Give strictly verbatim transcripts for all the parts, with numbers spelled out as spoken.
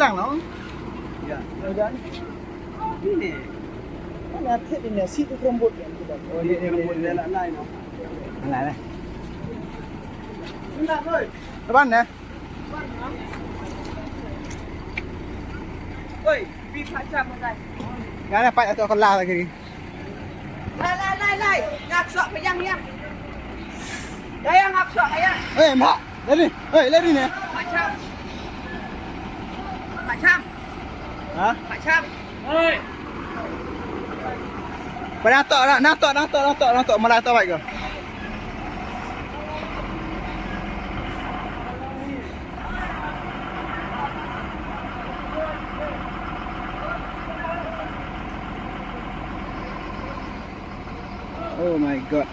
Ang no? Ya. Udah. Ini. Mana arti ini? Situ kerembut yang kita. Oh, ini kerembut dia lah lain, no? Alah, alah. Enggak, boy. Depan ya? Oi, pi pha cham ma dai. Nga na pat ato ka la lagi. Lai, lai, lai, lai. Ngak sok pejang yang. Dayang ngak sok ayang. Oi, mbak. Lari. Oi, lari ne. Pha cham. Pha cham. Ha? Pha cham. Oi. Pada ato, na, na ato, na ato, na ato, na ato, mala ato baik ko. Oh my God.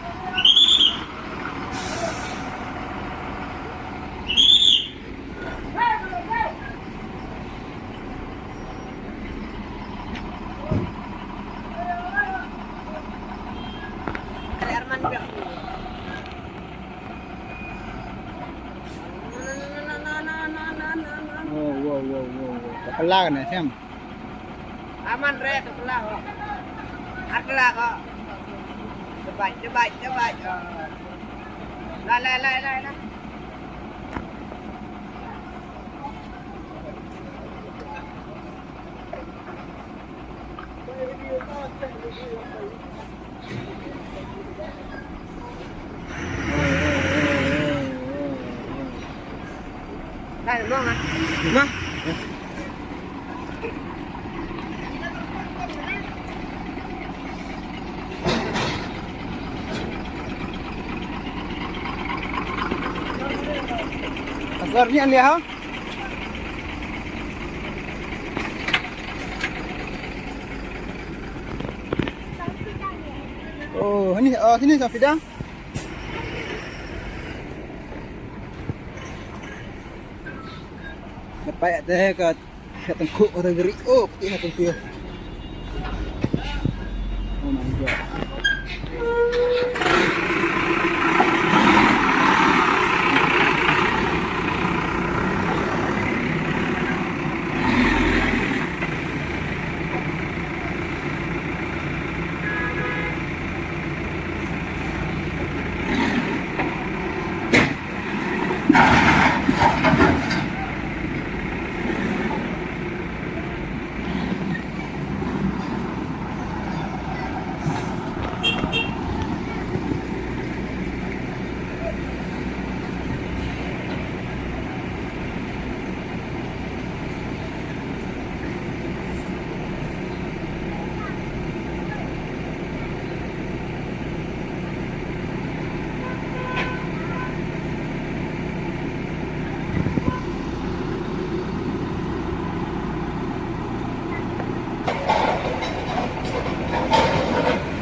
Wow, wow, wow, wow, wow. Ka pla ka ne, Sam? Aman re, ka pla ho. Ar pla ho. Cebai, cebai, cebai. Oh. La, la, la, la, la. Asar ni an liha? Oh, ini, oh, sini Safida. Dapat deh kat, kat tengkuk orang geri. Oh, putih kat tengkuk. Oh my God.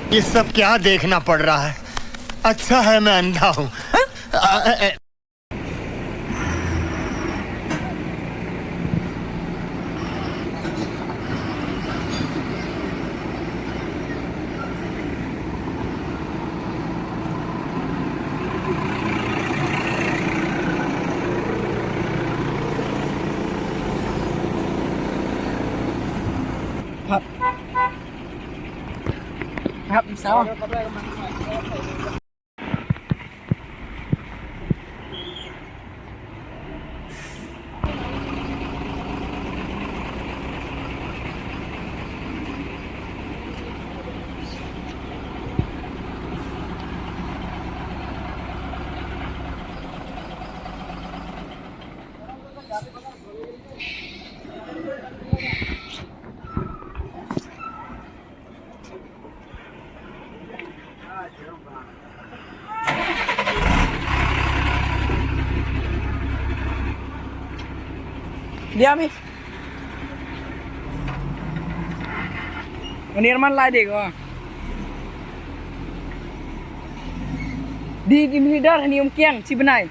ये सब क्या देखना पड़ रहा है? अच्छा है मैं अंधा हूँ। Hap. Hap, sao? Diam ih. Ngan ïarman lai de ko. Di kim leader hani um kiang chi bnai.